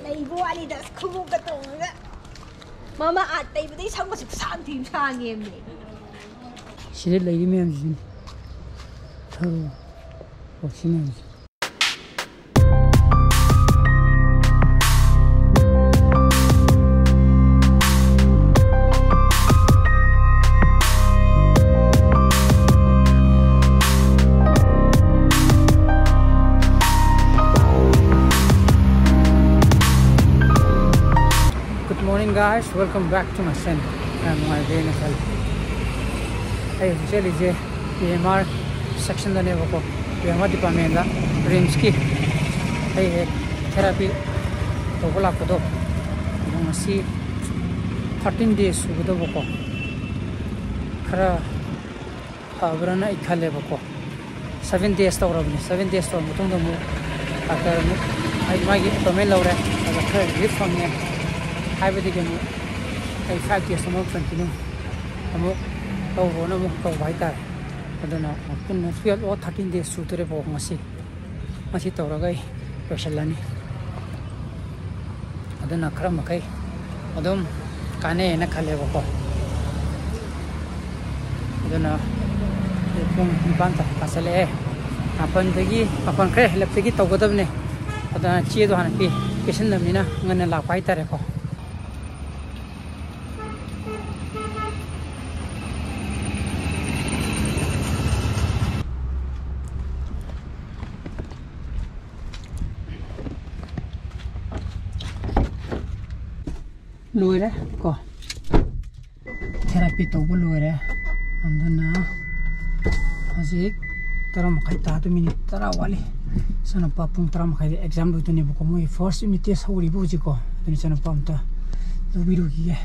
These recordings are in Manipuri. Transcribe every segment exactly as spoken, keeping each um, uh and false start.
ꯂꯩꯕ ꯋꯥꯅꯤꯗ, ꯑꯁ, ꯈꯨꯃꯨꯛꯀ ꯇꯣꯡꯉꯒ꯫ ꯃꯃꯥ ꯑꯥꯔꯠ ꯇꯩꯕꯗꯩ ꯁꯝꯒꯁꯦ ꯈꯨꯁꯥꯡ ꯊꯤ ꯑꯃ ꯁꯥꯡꯉꯦꯃꯤ꯫ ꯁꯤꯗ ꯂꯩꯔꯤ ꯃꯌꯥꯝꯁꯤꯅꯤ꯫ ꯊꯔꯣ꯫ ꯑꯣ, ꯁꯤ ꯃꯌꯥꯝꯁꯦ꯫ Good morning, guys. Welcome back to my channel. ꯌꯥꯝ ꯅꯨꯡꯉꯥꯏꯕ꯭ꯔꯦꯅ ꯈꯜꯂꯤ꯫ ꯑꯩ ꯍꯧꯖꯤꯛ ꯆꯠꯂꯤꯁꯦ ꯄꯤ ꯑꯦꯝ ꯑꯥꯔ ꯁꯦꯛꯁꯟꯗꯅꯦꯕꯀꯣ, ꯄꯤ ꯑꯦꯝ ꯑꯥꯔ ꯗꯤꯄꯥꯔꯠꯃꯦꯟꯗ, ꯔꯤꯝꯁꯀꯤ꯫ ꯑꯩ ꯍꯦꯛ ꯊꯦꯔꯥꯄꯤ ꯇꯧꯕ ꯂꯥꯛꯄꯗꯣ, ꯑꯗꯣ ꯉꯁꯤ ꯊꯥꯔꯇꯤꯟ ꯗꯦꯖ ꯁꯨꯒꯗꯧꯕꯀꯣ꯫ ꯈꯔ ꯐꯕ꯭ꯔꯥꯅ ꯑꯩ ꯈꯜꯂꯦꯕꯀꯣ꯫ ꯁꯚꯦꯟ ꯗꯦꯖ ꯇꯧꯔꯕꯅꯤ꯫ ꯁꯚꯦꯟ ꯗꯦꯖ ꯇꯧꯔꯕ ꯃꯇꯨꯡꯗ ꯑꯃꯨꯛ ꯗꯥꯛꯇꯔ ꯑꯃꯨꯛ ꯑꯩ ꯃꯥꯒꯤ ꯑꯦꯄꯣꯏꯟꯃꯦꯟ ꯂꯧꯔꯦ꯫ ꯑꯗ ꯈꯔ ꯔꯤꯂꯤꯐ ꯐꯪꯉꯦ ꯍꯥꯏꯕꯗꯒꯤ ꯑꯃꯨꯛ ꯑꯩ ꯐꯥꯏꯚ ꯗꯦꯖ ꯑꯃꯨꯛ ꯀꯟꯇꯤꯅ꯭ꯌꯨ ꯑꯃꯨꯛ ꯇꯧꯔꯣꯅ ꯑꯃꯨꯛ ꯇꯧꯕ ꯍꯥꯏꯇꯥꯔꯦ꯫ ꯑꯗꯨꯅ ꯄꯨꯟꯅ ꯇꯨꯌꯦꯜꯞ ꯑꯣꯔ ꯊꯥꯔꯇꯤꯟ ꯗꯦꯖ ꯁꯨꯗꯣꯔꯦꯕꯀꯣ ꯉꯁꯤ꯫ ꯃꯁꯤ ꯇꯧꯔꯒ ꯑꯩ ꯂꯣꯏꯁꯤꯜꯂꯅꯤ꯫ ꯑꯗꯨꯅ ꯈꯔ ꯃꯈꯩ ꯑꯗꯨꯝ ꯀꯥꯟꯅꯩꯅ ꯈꯜꯂꯦꯕꯀꯣ꯫ ꯑꯗꯨꯅ ꯄꯨꯡ ꯅꯤꯄꯥꯟ ꯇꯥꯁꯜꯂꯛꯑꯦ꯫ ꯃꯥꯄꯟꯗꯒꯤ, ꯃꯥꯄꯟ ꯈꯔ ꯍꯦꯜꯂꯞꯇꯒꯤ ꯇꯧꯒꯗꯕꯅꯦ꯫ ꯑꯗꯨꯅ ꯆꯦꯗꯣ ꯍꯥꯟꯅ ꯄꯤ-, ꯄꯤꯁꯤꯟꯗꯕꯅꯤꯅ ꯉꯟꯅ ꯂꯥꯛꯄ ꯍꯥꯏꯇꯥꯔꯦꯀꯣ꯫ ꯂꯣꯏꯔꯦ ꯀꯣ, ꯊꯦꯔꯥꯄꯤ ꯇꯧꯕ ꯂꯣꯏꯔꯦ꯫ ꯑꯗꯨꯅ ꯍꯧꯖꯤꯛ ꯇꯔꯥ ꯃꯈꯥꯏ ꯇꯥꯗꯣꯏ, ꯃꯤꯅꯤꯠ ꯇꯔꯥ ꯋꯥꯠꯂꯤ꯫ ꯏꯆꯥꯅꯨꯄꯥ ꯄꯨꯡ ꯇꯔꯥ ꯃꯈꯥꯏꯗ ꯑꯦꯛꯖꯥꯝ ꯂꯣꯏꯗꯣꯏꯅꯦꯕꯀꯣ꯫ ꯃꯣꯏ ꯐꯥꯔꯁ ꯌꯨꯅꯤꯠ ꯇꯦꯁ ꯍꯧꯔꯤꯕ ꯍꯧꯖꯤꯛꯀꯣ꯫ ꯑꯗꯨꯅ ꯏꯆꯥꯅꯨꯄꯥ ꯑꯝꯇ ꯂꯧꯕꯤꯔꯨꯈꯤꯒꯦ꯫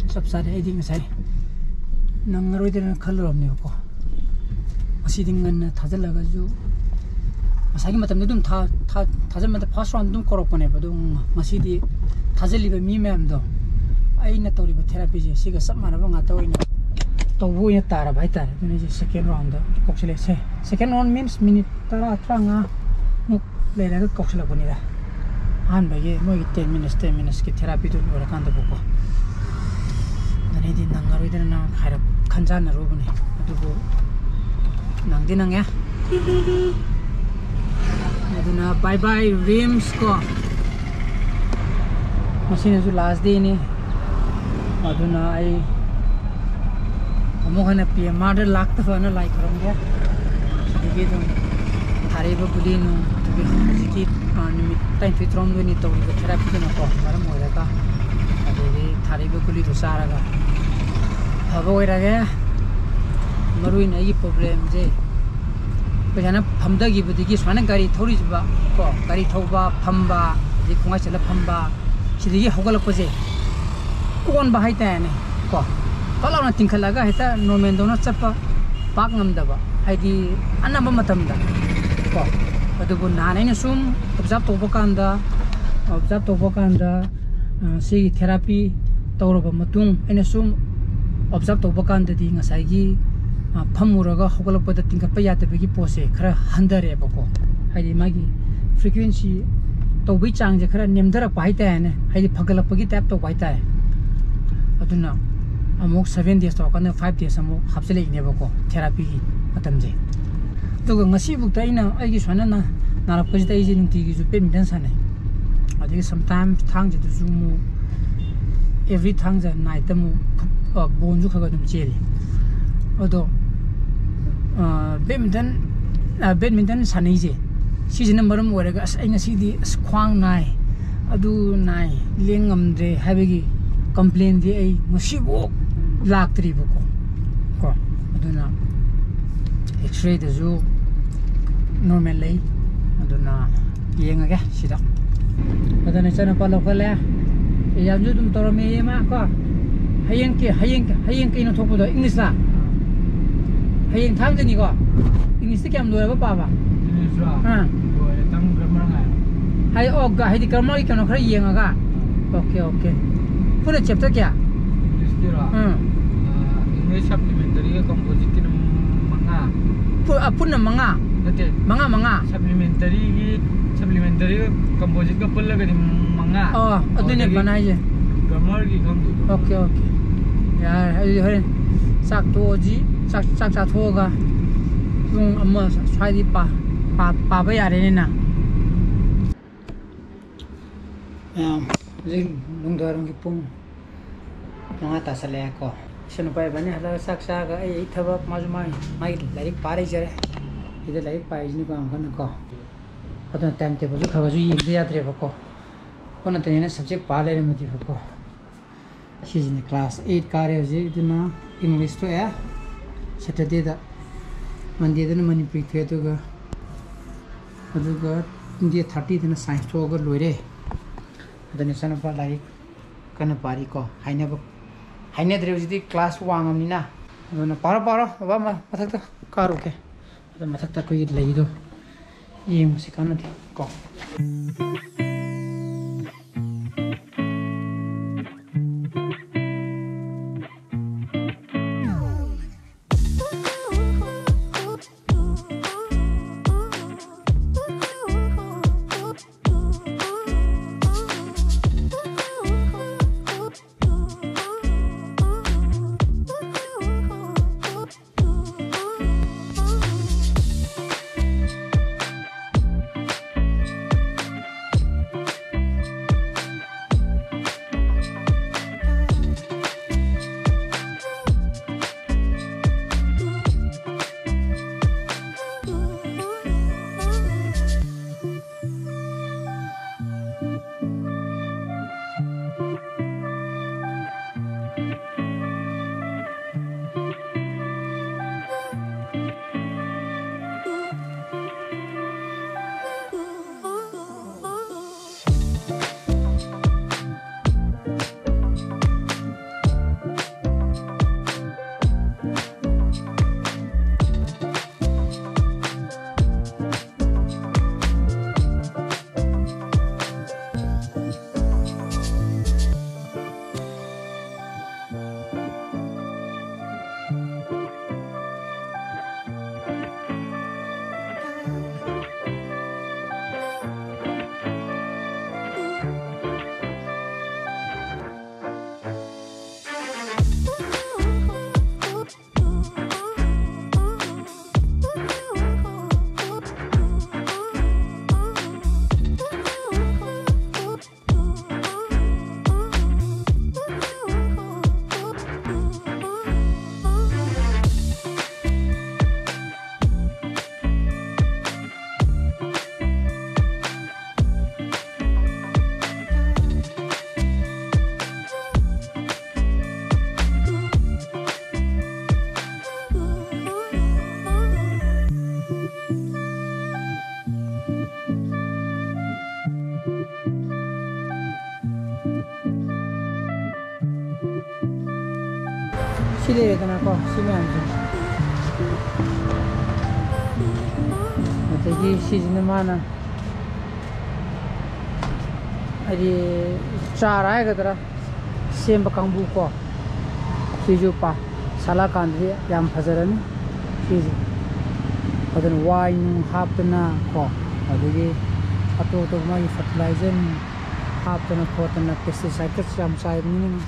ꯆꯞ ꯆꯥꯔꯦ꯫ ꯑꯩꯗꯤ ꯉꯁꯥꯏ ꯅꯪꯉꯔꯣꯏꯗ꯭ꯔꯅ ꯈꯜꯂꯨꯔꯕꯅꯦꯕꯀꯣ꯫ ꯉꯁꯤꯗꯤ ꯉꯟꯅ ꯊꯥꯖꯤꯜꯂꯒꯁꯨ, ꯉꯁꯥꯏꯒꯤ ꯃꯇꯝꯗ ꯑꯗꯨꯝ ꯊꯥ-, ꯊꯥ-, ꯊꯥꯖꯤꯟꯕꯗ ꯐꯥꯔꯁ ꯔꯥꯎꯟ ꯑꯗꯨꯝ ꯀꯧꯔꯛꯄꯅꯦꯕ꯫ ꯑꯗꯣ ꯉꯁꯤꯗꯤ ꯊꯥꯖꯤꯜꯂꯤꯕ ꯃꯤ ꯃꯌꯥꯝꯗꯣ, ꯑꯩꯅ ꯇꯧꯔꯤꯕ ꯊꯦꯔꯥꯄꯤꯁꯦ ꯁꯤꯒ ꯆꯞ ꯃꯥꯟꯅꯕ ꯉꯥꯛꯇ ꯑꯣꯏꯅ ꯇꯧꯕ ꯑꯣꯏꯅ ꯇꯥꯔꯕ ꯍꯥꯏꯇꯥꯔꯦ꯫ ꯑꯗꯨꯅ ꯑꯩꯁꯦ ꯁꯦꯀꯦꯟ ꯔꯥꯎꯟꯗ ꯀꯧꯁꯤꯜꯂꯛꯑꯦ꯫ ꯁꯦ-, ꯁꯦꯀꯦꯟ ꯔꯥꯎꯟ ꯃꯤꯟꯁ ꯃꯤꯅꯤꯠ ꯇꯔꯥ, ꯇꯔꯥꯃꯉꯥꯃꯨꯛ ꯂꯩꯔꯒ ꯀꯧꯁꯤꯜꯂꯛꯄꯅꯤꯗ꯫ ꯑꯍꯥꯟꯕꯒꯤ ꯃꯣꯏꯒꯤ ten minutes ten minutesꯀꯤ therapyꯗꯨ ꯂꯣꯏꯔꯀꯥꯟꯗꯕꯨꯀꯣ, ꯑꯗꯨꯅ ꯑꯩꯗꯤ ꯅꯪꯉꯔꯣꯏꯗꯅ ꯅꯪ ꯍꯥꯏꯔꯞ ꯈꯟꯖꯥꯟꯅꯔꯨꯕꯅꯦ꯫ ꯑꯗꯨꯕꯨ ꯅꯪꯗꯤ ꯅꯪꯉꯦ꯫ ꯑꯗꯨꯅ bye bye RIMS ꯀꯣ꯫ ꯉꯁꯤꯅꯁꯨ last dayꯅꯤ꯫ ꯑꯗꯨꯅ ꯑꯩ ꯑꯃꯨꯛ ꯍꯟꯅ PMRꯗ ꯂꯥꯛꯇꯕꯅ ꯂꯥꯏ ꯈꯨꯔꯨꯝꯒꯦ꯫ ꯑꯗꯒꯤ ꯑꯗꯨꯝ ꯊꯥꯔꯛꯏꯕ ꯒꯨꯂꯤ ꯅꯨꯡ, ꯑꯗꯨꯒꯤ ꯍꯧꯖꯤꯛꯀꯤ, ꯑ, ꯅꯨꯃꯤꯠ ꯇꯔꯥꯅꯤꯊꯣꯏ ꯇꯔꯥꯍꯨꯝꯗꯣꯏꯅꯤ ꯇꯧꯔꯤꯕ therapyꯗꯨꯅꯀꯣ ꯃꯔꯝ ꯑꯣꯏꯔꯒ, ꯑꯗꯒꯤ ꯊꯥꯔꯛꯏꯕ ꯒꯨꯂꯤꯗꯨ ꯆꯥꯔꯒ ꯐꯕ ꯑꯣꯏꯔꯒꯦ꯫ ꯃꯔꯨ ꯑꯣꯏꯅ ꯑꯩꯒꯤ problemꯁꯦ ꯑꯩꯈꯣꯏ ꯁꯨꯃꯥꯏꯅ ꯐꯝꯊꯈꯤꯕꯗꯒꯤ, ꯁꯨꯃꯥꯏꯅ ꯒꯥꯔꯤ ꯊꯧꯔꯤꯁꯤꯕ ꯀꯣ, ꯒꯥꯔꯤ ꯊꯧꯕ, ꯐꯝꯕ, ꯑꯗꯩ ꯈꯣꯡꯒꯥꯏ ꯆꯠꯂ ꯐꯝꯕ, ꯁꯤꯗꯒꯤ ꯍꯧꯒꯠꯂꯛꯄꯁꯦ ꯀꯣꯟꯕ ꯍꯥꯏꯇꯥꯔꯦꯅꯦ ꯀꯣ꯫ ꯄꯠ ꯂꯥꯎꯅ ꯇꯤꯡꯈꯠꯂꯒ ꯍꯦꯛꯇ normalꯗꯧꯅ ꯆꯠꯄ ꯄꯥꯛ ꯉꯝꯗꯕ, ꯍꯥꯏꯗꯤ ꯑꯅꯝꯕ ꯃꯇꯝꯗ ꯀꯣ꯫ ꯑꯗꯨꯕꯨ ꯅꯍꯥꯟ ꯑꯩꯅ ꯁꯨꯝ observe ꯇꯧꯕ ꯀꯥꯟꯗ, observe ꯇꯧꯕ ꯀꯥꯟꯗ, ꯑ, ꯁꯤꯒꯤ therapy ꯇꯧꯔꯕ ꯃꯇꯨꯡ ꯑꯩꯅ ꯁꯨꯝ observe ꯇꯧꯕ ꯀꯥꯟꯗꯗꯤ ꯉꯁꯥꯏꯒꯤ, ꯑ, ꯐꯝꯃꯨꯔꯒ ꯍꯧꯒꯠꯂꯛꯄꯗ ꯇꯤꯡꯈꯠꯄ ꯌꯥꯗꯕꯒꯤ ꯄꯣꯠꯁꯦ ꯈꯔ ꯍꯟꯊꯔꯦꯕꯀꯣ꯫ ꯍꯥꯏꯗꯤ ꯃꯥꯒꯤ frequency ꯇꯧꯕꯒꯤ ꯆꯥꯡꯁꯦ ꯈꯔ ꯅꯦꯝꯊꯔꯛꯄ ꯍꯥꯏꯇꯥꯔꯦꯅꯦ, ꯍꯥꯏꯗꯤ ꯐꯒꯠꯂꯛꯄꯒꯤ type ꯇꯧꯕ ꯍꯥꯏꯇꯥꯔꯦ꯫ ꯑꯗꯨꯅ ꯑꯃꯨꯛ seven days ꯇꯧꯔꯀꯥꯟꯗ five days ꯑꯃꯨꯛ ꯍꯥꯞꯆꯤꯜꯂꯛꯏꯅꯦꯕꯀꯣ therapyꯒꯤ ꯃꯇꯝꯁꯦ꯫ ꯑꯗꯨꯒ ꯉꯁꯤꯐꯥꯎꯗ ꯑꯩꯅ ꯑꯩꯒꯤ ꯁꯨꯃꯥꯏꯅ ꯅꯥ-, ꯅꯥꯔꯛꯄꯁꯤꯗ ꯑꯩꯁꯦ ꯅꯨꯡꯇꯤꯒꯤꯁꯨ badminton ꯁꯥꯟꯅꯩ꯫ ꯑꯗꯒꯤ sometimes ꯊꯥꯡꯖꯗꯁꯨ ꯑꯃꯨꯛ, every ꯊꯥꯡꯖ nightꯇ ꯑꯃꯨꯛ ꯐꯨꯠ-, ꯑ, ballꯁꯨ ꯈꯔ ꯈꯔ ꯑꯗꯨꯝ ꯆꯦꯜꯂꯤ꯫ ꯑꯗꯣ, ꯑ, badminton, ꯑ, badminton ꯁꯥꯟꯅꯩꯁꯦ, ꯁꯤꯁꯤꯅ ꯃꯔꯝ ꯑꯣꯏꯔꯒ, "ꯑꯁ, ꯑꯩ ꯉꯁꯤꯗꯤ, ꯑꯁ, ꯈ꯭ꯋꯥꯡ ꯅꯥꯏ, ꯑꯗꯨ ꯅꯥꯏ, ꯂꯦꯡ ꯉꯝꯗ꯭ꯔꯦ" ꯍꯥꯏꯕꯒꯤ complainꯗꯤ ꯑꯩ ꯉꯁꯤꯐꯥꯎ ꯂꯥꯛꯇ꯭ꯔꯤꯕꯀꯣ꯫ ꯀꯣ, ꯑꯗꯨꯅ X-rayꯗꯁꯨ normal ꯂꯩ꯫ ꯑꯗꯨꯅ ꯌꯦꯡꯉꯒꯦ ꯁꯤꯗ꯫ ꯑꯗꯨꯅ ꯏꯆꯥꯅꯨꯄꯥ ꯂꯧꯈꯠꯂꯦ꯫ Examꯁꯨ ꯑꯗꯨꯝ ꯇꯧꯔꯝꯃꯦꯌꯦ ꯃꯥ ꯀꯣ꯫ ꯍꯌꯦꯡ ꯀꯦ-, ꯍꯌꯦꯡ, ꯍꯌꯦꯡ ꯀꯩꯅꯣ ꯊꯣꯛꯄꯗꯣ, Englishꯂ? ꯍꯌꯦꯡ ꯊꯥꯡꯖꯅꯤꯀꯣ? Englishꯇ ꯀꯌꯥꯝ ꯂꯣꯏꯔꯕ ꯄꯥꯕ? Englishꯂꯣ? ꯑꯥ꯫ ꯂꯣꯏꯔꯦ, ꯇꯪ grammar ꯉꯥꯏꯔꯦ꯫ ꯍꯥꯏ-, ꯑꯣ, ꯒ-, ꯍꯥꯏꯗꯤ grammarꯒꯤ ꯀꯩꯅꯣ ꯈꯔ ꯌꯦꯡꯉꯒ? ꯑꯥ꯫ Okay, okay꯫ ꯄꯨꯟꯅ chapter ꯀꯌꯥ? Englishꯀꯤꯔꯣ? ꯑꯥ꯫ ꯑꯥ, English supplementaryꯒ compositeꯀꯤꯅ ꯃꯉꯥ꯫ ꯄꯨ-, ꯑ, ꯄꯨꯟꯅ ꯃꯉꯥ? ꯅꯠꯇꯦ꯫ ꯃꯉꯥ, ꯃꯉꯥ? Supplementaryꯒꯤ ꯁꯄ꯭ꯂꯤꯃꯦꯟꯇꯔꯤꯒ ꯀꯝꯄꯣꯖꯤꯠꯀ ꯄꯨꯜꯂꯒꯗꯤ ꯃꯉꯥ꯫ ꯑꯣ, ꯑꯗꯨꯅꯦ ꯑꯗꯨꯗꯒꯤ ꯕꯟ ꯍꯥꯏꯁꯦ꯫ ꯒ꯭ꯔꯥꯃꯔꯒꯤ ꯈꯪꯗꯦ꯫ Okay, okay. ꯌꯥꯔꯦ, ꯑꯗꯨꯗꯤ ꯍꯣꯔꯦꯟ ꯆꯥꯛ ꯇꯣꯛꯑꯁꯤ, ꯆꯥꯛ, ꯆꯥꯛ ꯆꯥꯊꯣꯛꯑꯒ ꯄꯨꯡ ꯑꯃ ꯁ꯭ꯋꯥꯏꯗꯤ ꯄꯥ-, ꯄꯥ-, ꯄꯥꯕ ꯌꯥꯔꯦꯅꯦ ꯅꯪ꯫ ꯃꯌꯥꯝ, ꯍꯧꯖꯤꯛ ꯅꯨꯡꯗꯥꯡꯋꯥꯏꯔꯝꯒꯤ ꯄꯨꯡ ꯃꯉꯥ ꯇꯥꯁꯜꯂꯛꯑꯦꯀꯣ꯫ ꯏꯆꯟ ꯅꯨꯄꯥ ꯏꯕꯥꯅꯤ ꯍꯜꯂꯛꯑꯒ ꯆꯥꯛ ꯆꯥꯔꯒ ꯑꯩ, ꯑꯩ ꯊꯕꯛ, ꯃꯥꯁꯨ ꯃꯥꯒꯤ, ꯃꯥꯒꯤ ꯂꯥꯏꯔꯤꯛ ꯄꯥ ꯂꯩꯖꯔꯦ꯫ ꯁꯤꯗ ꯂꯥꯏꯔꯤꯛ ꯄꯥꯏꯁꯤꯅꯤꯀꯣ ꯌꯥꯝ ꯀꯟꯅꯀꯣ꯫ ꯑꯗꯨꯅ time tableꯁꯨ ꯈꯔ ꯈꯔꯁꯨ ꯌꯦꯡꯗ ꯌꯥꯗ꯭ꯔꯦꯕꯀꯣ꯫ ꯑꯣꯟꯅ ꯇꯩꯅꯅ subject ꯄꯥ ꯂꯩꯔꯝꯃꯗꯤꯕꯀꯣ꯫ ꯁꯤꯁꯤꯅ class eight ꯀꯥꯔꯦ ꯍꯧꯖꯤꯛ, ꯑꯗꯨꯅ English ꯊꯣꯛꯑꯦ Saturdayꯗ, Mondayꯗꯅ ꯃꯅꯤꯄꯨꯔꯤ ꯊꯣꯛꯑꯦ, ꯑꯗꯨꯒ, ꯑꯗꯨꯒ day thirtyꯗꯅ science ꯊꯣꯛꯑꯒ ꯂꯣꯏꯔꯦ꯫ ꯑꯗꯨꯅ ꯏꯆꯥꯅꯨꯄꯥ ꯂꯥꯏꯔꯤꯛ ꯀꯟꯅ ꯄꯥꯔꯤꯀꯣ꯫ ꯍꯥꯏꯅꯕ, ꯍꯥꯏꯅꯗ꯭ꯔꯦ ꯍꯧꯖꯤꯛꯇꯤ class ꯋꯥꯡꯉꯕꯅꯤꯅ꯫ ꯑꯗꯨꯅ ꯄꯥꯔꯣ, ꯄꯥꯔꯣ, ꯕꯕꯥ, ꯃ-, ꯃꯊꯛꯇ ꯀꯥꯔꯨꯒꯦ꯫ ꯑꯗꯣ ꯃꯊꯛꯇ ꯑꯩꯈꯣꯏꯒꯤ ꯂꯩꯗꯣ ꯌꯦꯡꯕꯁꯤ ꯀꯥꯟꯅꯗꯦ ꯀꯣ꯫ ꯁꯤ ꯂꯩꯔꯦꯗꯅꯀꯣ, ꯁꯤ ꯃꯌꯥꯝꯁꯦ꯫ ꯑꯗꯒꯤ ꯁꯤꯁꯤꯅ ꯃꯥꯅ ꯍꯥꯏꯗꯤ ꯆꯥꯔ ꯍꯥꯏꯒꯗ꯭ꯔꯥ, ꯁꯦꯝꯕ ꯀꯥꯡꯕꯨ ꯀꯣ꯫ ꯁꯤꯁꯨ ꯄꯥ ꯁꯥꯂꯥꯀꯥꯟꯗꯗꯤ ꯌꯥꯝ ꯐꯖꯔꯅꯤ ꯁꯤꯁꯦ꯫ ꯑꯗꯨꯅ ꯋꯥꯏ ꯅꯨꯡ ꯍꯥꯞꯇꯅ ꯀꯣ, ꯑꯗꯒꯤ ꯑꯇꯣꯞ ꯑꯇꯣꯞꯄ ꯃꯥꯒꯤ ꯐꯔꯇꯤꯂꯥꯏꯖꯔ ꯅꯨꯡ ꯍꯥꯞꯇꯅ ꯈꯣꯠꯇꯅ, ꯄꯦꯁꯇꯤꯁꯥꯏꯠꯀꯁꯨ ꯌꯥꯝ ꯆꯥꯏꯕꯅꯤꯅ꯫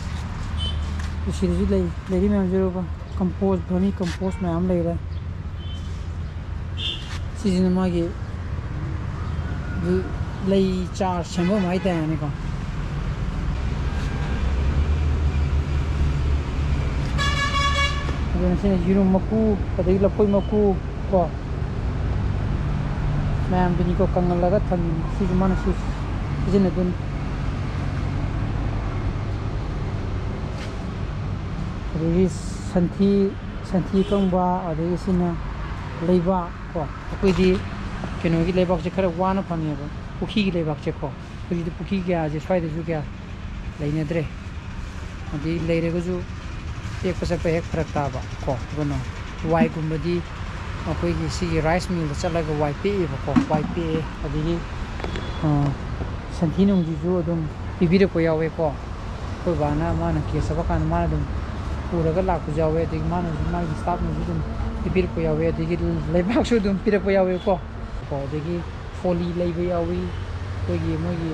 ꯁꯤꯗꯁꯨ ꯂꯩ, ꯂꯩꯔꯤ ꯃꯌꯥꯝꯁꯦ ꯎꯔꯕ? ꯀꯝꯄꯣꯁ, ꯚꯔꯃꯤ ꯀꯝꯄꯣꯁ ꯃꯌꯥꯝ ꯂꯩꯔꯦ꯫ ꯁꯤꯁꯤꯅ ꯃꯥꯒꯤ ꯂꯩ ꯆꯥꯔ ꯁꯦꯝꯐꯝ ꯍꯥꯏꯇꯥꯔꯦꯅꯦꯀꯣ꯫ ꯑꯗꯨꯅ ꯁꯤꯅ ꯌꯦꯔꯨꯝ ꯃꯀꯨ, ꯑꯗꯒꯤ ꯂꯐꯣꯏ ꯃꯀꯨ ꯀꯣ, ꯃꯌꯥꯝꯗꯨꯅꯤꯀꯣ ꯀꯪꯍꯜꯂꯒ ꯊꯝꯃꯤꯅꯤ꯫ ꯁꯤꯁꯨ ꯃꯥꯅ ꯁꯤ ꯁꯤꯖꯤꯟꯅꯗꯣꯏꯅꯤ꯫ ꯑꯗꯒꯤ ꯁꯟꯊꯤ, ꯁꯟꯊꯤ ꯑꯀꯪꯕ, ꯑꯗꯒꯤ ꯁꯤꯅ ꯂꯩꯕꯥꯛ ꯀꯣ꯫ ꯑꯩꯈꯣꯏꯗꯤ ꯀꯩꯅꯣꯒꯤ ꯂꯩꯕꯥꯛꯁꯦ ꯈꯔ ꯋꯥꯅ ꯐꯪꯉꯦꯕ, ꯄꯨꯈ꯭ꯔꯤꯒꯤ ꯂꯩꯕꯥꯛꯁꯦꯀꯣ꯫ ꯑꯩꯈꯣꯏꯒꯤꯗꯤ ꯄꯨꯈ꯭ꯔꯤ ꯀꯌꯥꯁꯦ ꯁ꯭ꯋꯥꯏꯗꯁꯨ ꯀꯌꯥ ꯂꯩꯅꯗ꯭ꯔꯦ꯫ ꯑꯗꯩ ꯂꯩꯔꯒꯁꯨ ꯄꯦꯛꯄ ꯆꯠꯄ ꯍꯦꯛ ꯐꯔꯛ ꯇꯥꯕ ꯀꯣ꯫ ꯑꯗꯨꯅ ꯋꯥꯏꯒꯨꯝꯕꯗꯤ ꯑꯩꯈꯣꯏꯒꯤ ꯁꯤꯒꯤ ꯔꯥꯏꯁ ꯃꯤꯜꯗ ꯆꯠꯂꯒ ꯋꯥꯏ ꯄꯦꯛꯑꯦꯕꯀꯣ, ꯋꯥꯏ ꯄꯦꯛꯑꯦ꯫ ꯑꯗꯒꯤ, ꯑ, ꯁꯟꯊꯤ ꯅꯨꯡꯁꯤꯁꯨ ꯑꯗꯨꯝ ꯄꯤꯕꯤꯔꯛꯄ ꯌꯥꯎꯋꯦꯀꯣ꯫ ꯑꯩꯈꯣꯏ ꯕꯥꯅ ꯃꯥꯅ ꯀꯦꯁ ꯆꯠꯄ ꯀꯥꯟꯗ ꯃꯥꯅ ꯑꯗꯨꯝ ꯄꯨꯔꯒ ꯂꯥꯛꯄꯁꯨ ꯌꯥꯎꯋꯦ꯫ ꯑꯗꯒꯤ ꯃꯥꯅꯁꯨ, ꯃꯥꯒꯤ ꯁ꯭ꯇꯥꯐꯅꯁꯨ ꯑꯗꯨꯝ ꯄꯤꯕꯤꯔꯛꯄ ꯌꯥꯎꯋꯦ꯫ ꯑꯗꯒꯤ ꯂꯩꯕꯥꯛꯁꯨ ꯑꯗꯨꯝ ꯄꯤꯔꯛꯄ ꯌꯥꯎꯋꯦꯀꯣ꯫ ꯀꯣ, ꯑꯗꯒꯤ ꯐꯣꯂꯤ ꯂꯩꯕ ꯌꯥꯎꯏ꯫ ꯑꯩꯈꯣꯏꯒꯤ ꯃꯣꯏꯒꯤ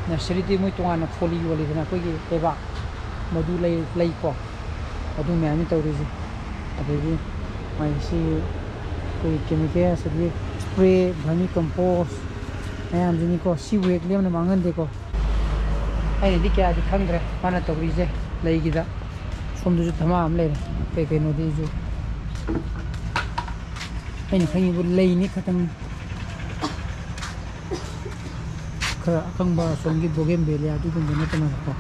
ꯅꯔꯁꯔꯤꯗꯤ ꯃꯣꯏ ꯇꯣꯉꯥꯟꯅ ꯐꯣꯂꯤ ꯌꯣꯜꯂꯤꯗꯅ, ꯑꯩꯈꯣꯏꯒꯤ ꯂꯩꯕꯥꯛ ꯃꯗꯨ ꯂꯩ, ꯂꯩꯀꯣ꯫ ꯑꯗꯨ ꯃꯌꯥꯝꯅꯤ ꯇꯧꯔꯤꯁꯦ꯫ ꯑꯗꯒꯤ ꯃꯥꯒꯤ ꯁꯤ ꯑꯩꯈꯣꯏꯒꯤ ꯀꯦꯃꯤꯀꯦꯜ, ꯑꯗꯒꯤ ꯁ꯭ꯄ꯭ꯔꯦ, ꯚꯔꯃꯤ ꯀꯝꯄꯣꯁ ꯃꯌꯥꯝꯁꯤꯅꯤꯀꯣ꯫ ꯁꯤꯕꯨ ꯍꯦꯛ ꯂꯦꯝꯅ ꯃꯥꯡꯍꯟꯗꯦꯀꯣ꯫ ꯑꯩꯅꯗꯤ ꯀꯌꯥꯗꯤ ꯈꯪꯗ꯭ꯔꯦ ꯃꯥꯅ ꯇꯧꯔꯤꯁꯦ ꯂꯩꯒꯤꯗ꯫ ꯁꯣꯝꯗꯁꯨ ꯙꯃꯥ ꯑꯃ ꯂꯩꯔꯦ꯫ ꯀꯩ ꯀꯩꯅꯣꯗꯤ ꯑꯩꯁꯨ ꯑꯩꯅ ꯈꯪꯉꯤꯕꯨ ꯂꯩꯅꯤ ꯈꯛꯇꯪ꯫ ꯈꯔ ꯑꯀꯪꯕ ꯑꯁꯣꯝꯒꯤ ꯕꯣꯒꯦꯟꯕꯦꯂꯤꯌꯥ ꯑꯗꯨꯒꯨꯝꯕ ꯅꯠꯇꯅꯀꯣ꯫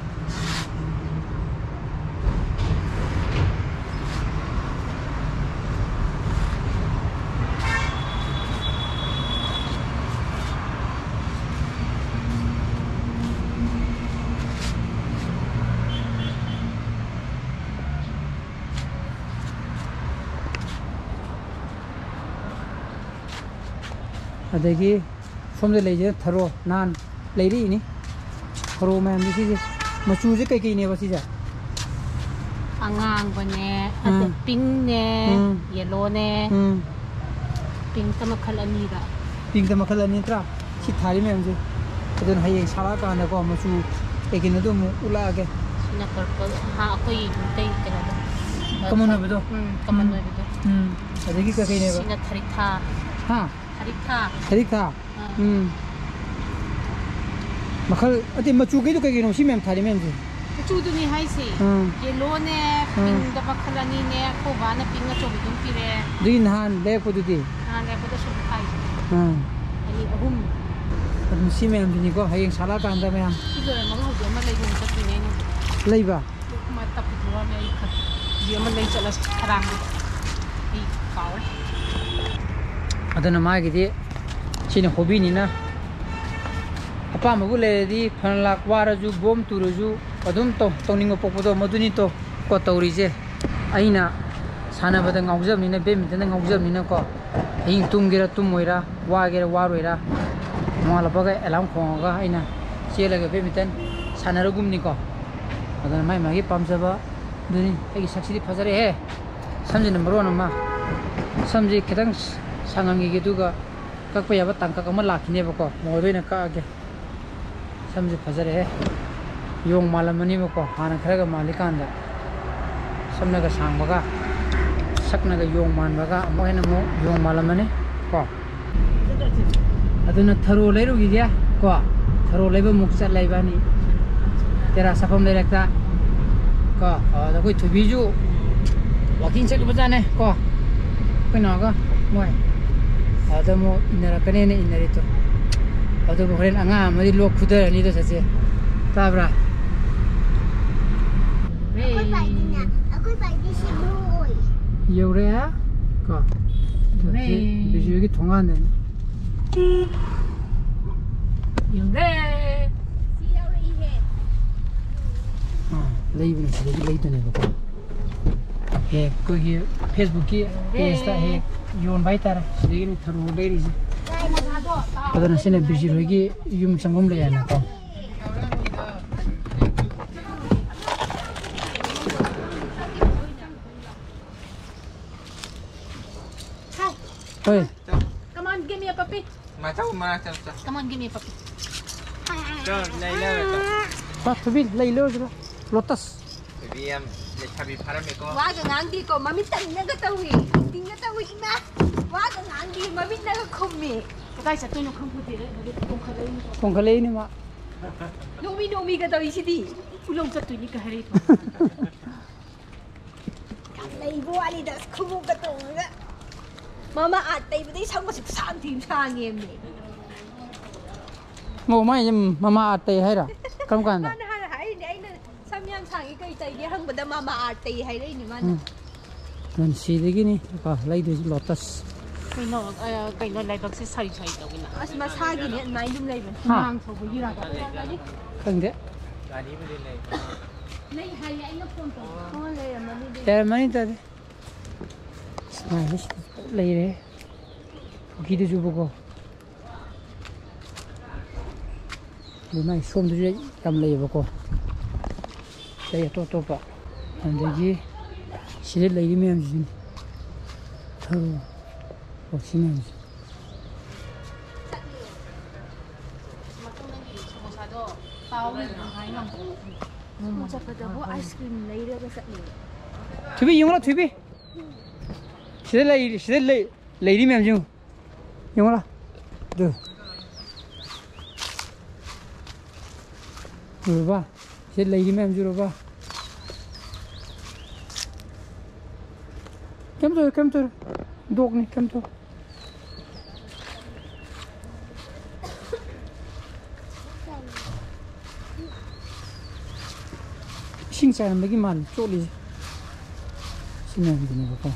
ꯑꯗꯒꯤ ꯁꯣꯝꯗ ꯂꯩꯁꯤꯅ ꯊꯔꯣ, ꯅꯍꯥꯟ ꯂꯩꯔꯛꯏꯅꯤ꯫ ꯊꯔꯣ ꯃꯌꯥꯝꯁꯦ ꯁꯤꯁꯦ, ꯃꯆꯨꯁꯦ ꯀꯩꯀꯩꯅꯦꯕ ꯁꯤꯁꯦ? ꯑꯉꯥꯡꯕꯅꯦ, ꯑꯗ ꯎꯝ꯫ Pinkꯅꯦ, ꯎꯝ꯫ Yellowꯅꯦ꯫ ꯎꯝ꯫ Pinkꯇ ꯃꯈꯜ ꯑꯅꯤꯔ? Pinkꯇ ꯃꯈꯜ ꯑꯅꯤ ꯅꯠꯇ꯭ꯔꯥ? ꯁꯤ ꯊꯥꯔꯤ ꯃꯌꯥꯝꯁꯦ꯫ ꯑꯗꯨꯅ ꯍꯌꯦꯡ ꯁꯥꯠꯂꯛꯑꯀꯥꯟꯗꯀꯣ, ꯃꯆꯨ ꯀꯩꯀꯩꯅꯣꯗꯣ ꯑꯃꯨꯛ ꯎꯠꯂꯛꯑꯒꯦ꯫ ꯁꯤꯅ purple, ꯍꯥ, ꯑꯩꯈꯣꯏ ꯃꯩꯇꯩ ꯀꯩꯅꯣꯗꯣ꯫ Common ꯑꯣꯏꯕꯗꯣ? ꯎꯝ, common ꯎꯝ꯫ ꯑꯣꯏꯕꯗꯣ꯫ ꯎꯝ꯫ ꯑꯗꯒꯤ ꯀꯩꯀꯩꯅꯦꯕ? ꯁꯤꯅ ꯊꯔꯤꯛꯊꯥ꯫ ꯍꯥ? ꯊꯔꯤꯛꯊꯥ꯫ ꯊꯔꯤꯛꯊꯥ? ꯑꯥ꯫ ꯎꯝ꯫ ꯃꯈꯜ, ꯑꯇꯩ ꯃꯆꯨꯈꯩꯗꯣ ꯀꯩ ꯀꯩꯅꯣ ꯁꯤ ꯃꯌꯥꯝ ꯊꯥꯔꯤ ꯃꯌꯥꯝꯁꯦ? ꯃꯆꯨꯗꯨꯅꯤ ꯍꯥꯏꯁꯦ꯫ ꯎꯝ꯫ Yellowꯅꯦ, ꯎꯝ꯫ Pinkꯗ ꯃꯈꯜ ꯑꯅꯤꯅꯦ, ꯑꯩꯈꯣꯏ ꯕꯥꯅ pink ꯑꯆꯧꯕꯗꯨꯝ ꯄꯤꯔꯛꯑꯦ꯫ ꯑꯗꯨꯒꯤ ꯅꯍꯥꯟ ꯂꯩꯔꯛꯄꯗꯨꯗꯤ? ꯅꯍꯥꯟ ꯂꯩꯔꯛꯄꯗ ꯁꯨꯝ ꯊꯥꯏꯁꯦ꯫ ꯎꯝ꯫ ꯑꯅꯤ, ꯑꯍꯨꯝ꯫ ꯑꯗꯨꯝ ꯁꯤ ꯃꯌꯥꯝꯗꯨꯅꯤꯀꯣ, ꯍꯌꯦꯡ ꯁꯥꯠꯂꯛꯑꯀꯥꯟꯗ ꯃꯌꯥꯝ꯫ ꯁꯤ ꯂꯣꯏꯔꯝꯃꯒ ꯍꯧꯖꯤꯛ ꯑꯃ ꯂꯩꯕ ꯑꯃꯨꯛ ꯆꯠꯇꯣꯏꯅꯦ ꯑꯩꯅ꯫ ꯂꯩꯕ? ꯑꯃ ꯇꯞꯄ ꯊꯣꯛꯂꯛꯑꯝꯃꯦ, ꯑꯩ ꯈꯪ-, ꯍꯧꯖꯤꯛ ꯑꯃ ꯂꯩ ꯆꯠꯂꯁꯤ ꯈꯗꯥꯡꯗ꯫ ꯑꯩ ꯀꯥꯎꯔꯦ꯫ ꯑꯗꯨꯅ ꯃꯥꯒꯤꯗꯤ ꯁꯤꯅ hobbyꯅꯤꯅ ꯑꯄꯥꯝꯕꯕꯨ ꯂꯩꯔꯗꯤ ꯐꯅ ꯂꯥꯛ ꯋꯥꯔꯁꯨ, ꯕꯣꯝ ꯇꯨꯔꯁꯨ ꯑꯗꯨꯝ ꯇꯧ-, ꯇꯧꯅꯤꯡꯕ ꯄꯣꯛꯄꯗꯣ ꯃꯗꯨꯅꯤ ꯇꯣ-, ꯀꯣ ꯇꯧꯔꯤꯁꯦ꯫ ꯑꯩꯅ ꯁꯥꯟꯅꯕꯗ ꯉꯥꯎꯖꯕꯅꯤꯅ, badmintonꯗ ꯉꯥꯎꯖꯕꯅꯤꯅꯀꯣ, ꯑꯍꯤꯡ ꯇꯨꯝꯒꯦꯔꯥ ꯇꯨꯝꯃꯣꯏꯔꯥ, ꯋꯥꯒꯦꯔꯥ ꯋꯥꯔꯣꯏꯔꯥ, ꯅꯣꯡꯉꯥꯜꯂꯛꯄꯒ alarm ꯈꯣꯡꯉꯒ ꯑꯩꯅ ꯆꯦꯜꯂꯒ badminton ꯁꯥꯟꯅꯔꯒꯨꯝꯅꯤꯀꯣ꯫ ꯑꯗꯨꯅ ꯃꯥꯏ ꯃꯥꯒꯤ ꯄꯥꯝꯖꯕ ꯑꯗꯨꯅꯤ꯫ ꯑꯩꯒꯤ ꯁꯛꯁꯤꯗꯤ ꯐꯖꯔꯦꯍꯦ꯫ ꯁꯝꯁꯤꯅ ꯃꯔꯣꯟ ꯑꯃ, ꯁꯝꯁꯤ ꯈꯤꯇꯪ ꯁꯥꯡꯍꯟꯈꯤꯒꯦ, ꯑꯗꯨꯒ ꯀꯛꯄ ꯌꯥꯕ ꯇꯥꯡꯀꯛ ꯑꯃ ꯂꯥꯛꯈꯤꯅꯦꯕꯀꯣ꯫ ꯃꯣꯏꯗ ꯑꯣꯏꯅ ꯀꯛꯑꯒꯦ꯫ ꯁꯝꯁꯦ ꯐꯖꯔꯦꯍꯦ꯫ ꯌꯣꯡ ꯃꯥꯜꯂꯝꯃꯅꯤꯕꯀꯣ, ꯍꯥꯟꯅ ꯈꯔꯒ ꯃꯥꯜꯂꯤꯀꯥꯟꯗ꯫ ꯁꯝꯅꯒ ꯁꯥꯡꯕꯒ, ꯁꯛꯅꯒ ꯌꯣꯡ ꯃꯥꯟꯕꯒ, ꯑꯃꯨꯛ ꯍꯦꯟꯅ ꯑꯃꯨꯛ ꯌꯣꯡ ꯃꯥꯜꯂꯝꯃꯅꯤ ꯀꯣ꯫ ꯑꯗꯨꯅ ꯊꯔꯣ ꯂꯩꯔꯨꯈꯤꯒꯦ ꯀꯣ꯫ ꯊꯔꯣ ꯂꯩꯕ ꯑꯃꯨꯛ ꯆꯠꯂꯦ ꯏꯕꯥꯅꯤ꯫ ꯇꯦꯔꯥ ꯁꯥꯐꯝ ꯂꯩꯔꯛꯇ ꯀꯣ꯫ ꯑꯗ ꯑꯩꯈꯣꯏ ꯊꯣꯏꯕꯤꯁꯨ walking ꯆꯠꯂꯨꯕꯖꯥꯠꯅꯦ ꯀꯣ꯫ ꯑꯩꯈꯣꯏ ꯅꯥꯎꯒ ꯃꯣꯏ꯫ ꯑꯗ ꯑꯃꯨꯛ ꯏꯟꯅꯔꯛꯀꯅꯦꯅ ꯏꯟꯅꯔꯤꯗꯣ꯫ ꯑꯗꯨꯕꯨ ꯍꯣꯔꯦꯟ ꯑꯉꯥꯡ ꯑꯃꯗꯤ ꯂꯣꯛ ꯈꯨꯗꯔꯅꯤꯗꯣ ꯆꯠꯁꯦ꯫ ꯇꯥꯕ꯭ꯔꯥ? ꯑꯩꯈꯣꯏ ꯕꯥꯏꯛꯀꯤꯅꯦ, ꯑꯩꯈꯣꯏ ꯕꯥꯏꯛꯀꯤ ꯁꯤ blue ꯑꯣꯏ꯫ ꯌꯧꯔꯦ꯫ ꯀꯣ꯫ ꯌꯧꯔꯦ꯫ ꯕꯤꯖꯣꯏꯒꯤ ꯊꯣꯡꯒꯥꯟꯗꯅꯤ꯫ ꯌꯧꯔꯦ꯫ ꯁꯤ ꯌꯧꯔꯛꯏꯍꯦ꯫ ꯑꯥ, ꯂꯩꯕꯅ ꯁꯤꯗꯒꯤ ꯂꯩꯗꯣꯏꯅꯦꯕꯀꯣ꯫ ꯍꯦꯛ ꯑꯩꯈꯣꯏꯒꯤ Facebookꯀꯤ pageꯇ ꯍꯦꯛ ꯌꯣꯟꯕ ꯍꯥꯏꯇꯥꯔꯦ꯫ ꯁꯤꯗꯒꯤꯅꯤ ꯊꯔꯣ ꯂꯩꯔꯤꯁꯦ꯫ ꯑꯗꯨꯅ ꯁꯤꯅ ꯕꯤꯖꯤꯠ ꯍꯣꯏꯒꯤ ꯌꯨꯝ ꯆꯪꯐꯝ ꯂꯩ ꯍꯥꯏꯅꯀꯣ꯫ ꯍꯣꯏ꯫ Come on, give me a puppy. ꯃꯆꯧ ꯃꯅꯥꯛ ꯆꯠꯂꯨ ꯆꯣ꯫ Come on, give me a puppy. ꯆꯣ, ꯂꯩ ꯂꯩꯔꯣ ꯆꯣ꯫ ꯄꯥ, ꯊꯣꯏꯕꯤ, ꯂꯩ ꯂꯩꯔꯨꯁꯤꯔꯣ? ꯂꯣꯇꯁ꯫ ꯊꯣꯏꯕꯤ ꯌꯥꯝ ꯂꯩꯁꯥꯕꯤ ꯐꯥꯔꯝꯃꯦꯀꯣ꯫ ꯋꯥꯒ ꯉꯥꯡꯗꯦꯀꯣ, ꯃꯃꯤꯠꯇꯪꯅꯒ ꯇꯧꯏ, ꯑꯦꯛꯇꯤꯡꯒ ꯇꯧꯏ, ꯏꯃꯥ꯫ ꯋꯥꯒ ꯉꯥꯡꯗꯦ, ꯃꯃꯤꯠꯅꯒ ꯈꯨꯝꯃꯤ꯫ ꯀꯗꯥꯏ ꯆꯠꯇꯣꯏꯅꯣ ꯈꯪꯄꯣꯠꯇꯦꯗ, ꯍꯧꯖꯤꯛ ꯀꯣꯡꯈꯠꯂꯛꯏꯅꯤ꯫ ꯀꯣꯡꯈꯠꯂꯛꯏꯅꯤ ꯃꯥ꯫ ꯅꯣꯛꯃꯤ ꯅꯣꯛꯃꯤꯒ ꯇꯧꯏꯁꯤꯗꯤ꯫ ꯎꯂꯣꯡ ꯆꯠꯇꯣꯏꯅꯤ ꯀ ꯍꯥꯏꯔꯛꯏ꯫ ꯌꯥꯝ ꯂꯩꯕ ꯋꯥꯅꯤꯗ, ꯑꯁ, ꯈꯨꯃꯨꯛꯀ ꯇꯣꯡꯉꯒ꯫ ꯃꯃꯥ ꯑꯥꯔꯠ ꯇꯩꯕꯗꯩ ꯁꯝꯒꯁꯦ ꯈꯨꯁꯥꯡ ꯊꯤ ꯑꯃ ꯁꯥꯡꯉꯦꯃꯤ꯫ ꯑꯣ, ꯃꯥꯏꯁꯦ ꯃꯃꯥ ꯑꯥꯔꯠ ꯇꯩ ꯍꯥꯏꯔꯣ? ꯀꯔꯝ ꯀꯥꯟꯗ? ꯃꯥꯅ ꯍꯥꯟꯅ ꯍꯥꯏꯔꯤꯅꯦ, ꯑꯩꯅ ꯁꯝ ꯌꯥꯝ ꯁꯥꯡꯉꯤ ꯀꯩ ꯇꯩꯒꯦ ꯍꯪꯕꯗ ꯃꯃꯥ ꯑꯥꯔꯠ ꯇꯩ ꯍꯥꯏꯔꯛꯏꯅꯦ ꯃꯥꯅ꯫ ꯎꯝ꯫ ꯅꯟꯁꯤꯗꯒꯤꯅꯤ ꯂꯨꯄꯥ ꯂꯩꯗꯣꯏꯁꯦ ꯂꯣꯇꯁ꯫ ꯀꯩꯅꯣ, ꯑ, ꯀꯩꯅꯣ ꯂꯥꯏꯕꯛꯁꯦ ꯁꯥꯔꯤ ꯁꯥꯔꯤ ꯇꯧꯋꯤꯅ꯫ ꯑꯁ, ꯃꯁꯥꯒꯤꯅꯦ, ꯑꯗꯨꯃꯥꯏꯅ ꯑꯗꯨꯝ ꯂꯩꯕꯅꯦ꯫ ꯍꯥ? ꯍꯨꯃꯥꯡ ꯁꯧꯕꯒꯤꯔꯥ? ꯈꯪꯗꯦ꯫ ꯒꯥꯔꯤꯕꯨꯗꯤ ꯂꯩ꯫ ꯂꯩ ꯍꯥꯏꯌꯦ, ꯑꯩꯅ ꯐꯣꯟ ꯇꯧꯕ꯫ ꯑꯣ, ꯂꯩꯔꯝꯃꯅꯤ ꯑꯗꯨꯗꯤ꯫ ꯂꯩꯔꯝꯃꯅꯤ ꯇꯥꯗꯤ꯫ ꯁꯨꯃꯥꯏꯅ ꯂꯩꯔꯦ꯫ ꯄꯨꯈ꯭ꯔꯤꯗꯨꯁꯨꯕꯀꯣ꯫ ꯑꯗꯨ ꯃꯥꯏ ꯁꯣꯝꯗꯁꯨ ꯌꯥꯝ ꯂꯩꯌꯦꯕꯀꯣ꯫ ꯂꯩ ꯑꯇꯣꯞ ꯑꯇꯣꯞꯄ꯫ ꯑꯗꯒꯤ ꯁꯤꯗ ꯂꯩꯔꯤ ꯃꯌꯥꯝꯁꯤꯁꯨꯅꯤ꯫ ꯊꯔꯣ꯫ ꯑꯣ, ꯁꯤ ꯃꯌꯥꯝꯁꯦ꯫ ꯁ꯭ꯀꯨꯜ ꯆꯠꯄꯗꯕꯨ ꯑꯥꯏꯁ ꯀ꯭ꯔꯤꯝ ꯂꯩꯔꯒ ꯆꯠꯂꯦ꯫ ꯊꯣꯏꯕꯤ, ꯌꯦꯡꯉꯨꯔꯣ, ꯊꯣꯏꯕꯤ꯫ ꯁꯤꯗ ꯂꯩ, ꯁꯤꯗ ꯂꯩ, ꯂꯩꯔꯤ ꯃꯌꯥꯝꯁꯦ ꯌꯦꯡꯉꯨ꯫ ꯌꯦꯡꯉꯨꯔꯣ꯫ ꯑꯗꯨ꯫ ꯎꯔꯕ? ꯁꯤꯗ ꯂꯩꯔꯤ ꯃꯌꯥꯝꯁꯦ ꯎꯔꯕ? ꯀꯩꯝ ꯇꯧꯔꯣꯏ, ꯀꯩꯝ ꯇꯧꯔꯣꯏ꯫ ꯗꯣꯛꯅꯤ, ꯀꯩꯝ ꯇꯧꯔꯣꯏ꯫ ꯏꯁꯤꯡ ꯆꯥꯏꯔꯝꯕꯒꯤ ꯃꯥꯜꯂꯤ ꯆꯣꯠꯂꯤꯁꯦ꯫ ꯁꯤ ꯃꯌꯥꯝꯁꯤꯅꯦꯕꯀꯣ꯫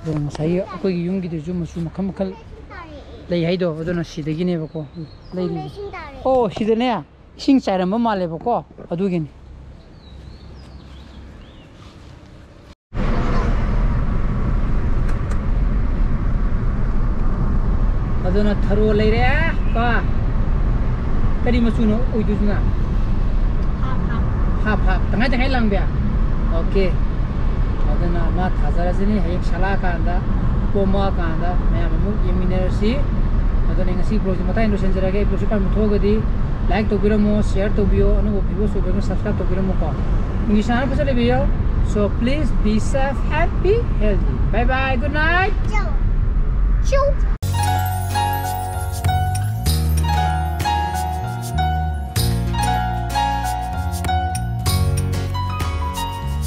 ꯑꯗꯣ ꯉꯁꯥꯏꯒꯤ ꯑꯩꯈꯣꯏꯒꯤ ꯌꯨꯝꯒꯤꯗꯨꯁꯨ ꯃꯆꯨ ꯃꯈꯜ ꯃꯈꯜ ꯂꯩ ꯍꯥꯏꯗꯣ, ꯑꯗꯨꯅ ꯁꯤꯗꯒꯤꯅꯦꯕꯀꯣ ꯂꯩꯔꯤꯁꯦ꯫ ꯑꯣ, ꯁꯤꯗꯅꯦ꯫ ꯏꯁꯤꯡ ꯆꯥꯏꯔꯝꯕ ꯃꯥꯜꯂꯦꯕꯀꯣ, ꯑꯗꯨꯒꯤꯅꯤ꯫ ꯑꯗꯨꯅ ꯊꯔꯣ ꯂꯩꯔꯦ ꯀꯣ꯫ ꯀꯔꯤ ꯃꯆꯨꯅꯣ ꯑꯣꯏꯗꯣꯏꯁꯤꯅ? ꯍꯥꯞ ꯍꯥꯞ, ꯇꯪꯈꯥꯏ ꯇꯪꯈꯥꯏ ꯂꯥꯡꯕ꯫ ꯑꯣꯀꯦ꯫ ꯑꯗꯨꯅ ꯃꯥ ꯊꯥꯖꯔꯁꯤꯅꯤ, ꯍꯌꯦꯡ ꯁꯥꯂꯥꯀꯥꯟꯗ, ꯄꯣꯝꯃꯛꯑꯀꯥꯟꯗ ꯃꯌꯥꯝ ꯑꯃꯨꯛ ꯌꯦꯡꯃꯤꯟꯅꯔꯁꯤ꯫ ꯑꯗꯨꯅ ꯉꯁꯤ ꯕ꯭ꯂꯣꯒꯁꯤ ꯃꯇꯥꯡ ꯂꯣꯏꯁꯤꯟꯖꯔꯒꯦ꯫ ꯕ꯭ꯂꯣꯒꯁꯤ ꯄꯥꯝꯕ ꯊꯣꯛꯑꯒꯗꯤ ꯂꯥꯏꯛ ꯇꯧꯕꯤꯔꯝꯃꯣ, ꯁꯤꯌꯔ ꯇꯧꯕꯤꯌꯣ, ꯑꯅꯧꯕ ꯚꯤꯌꯨꯁ ꯑꯣꯏꯕꯤꯔꯒꯅ ꯁꯕꯁꯀ꯭ꯔꯥꯏꯕ ꯇꯧꯕꯤꯔꯝꯃꯨꯀꯣ꯫ ꯅꯨꯡꯁꯤ ꯆꯥꯟꯅꯕ ꯐꯖꯅ ꯂꯩꯕꯤꯌꯣ꯫ So please be safe and be healthy. Bye bye, good night. Chow. Chow.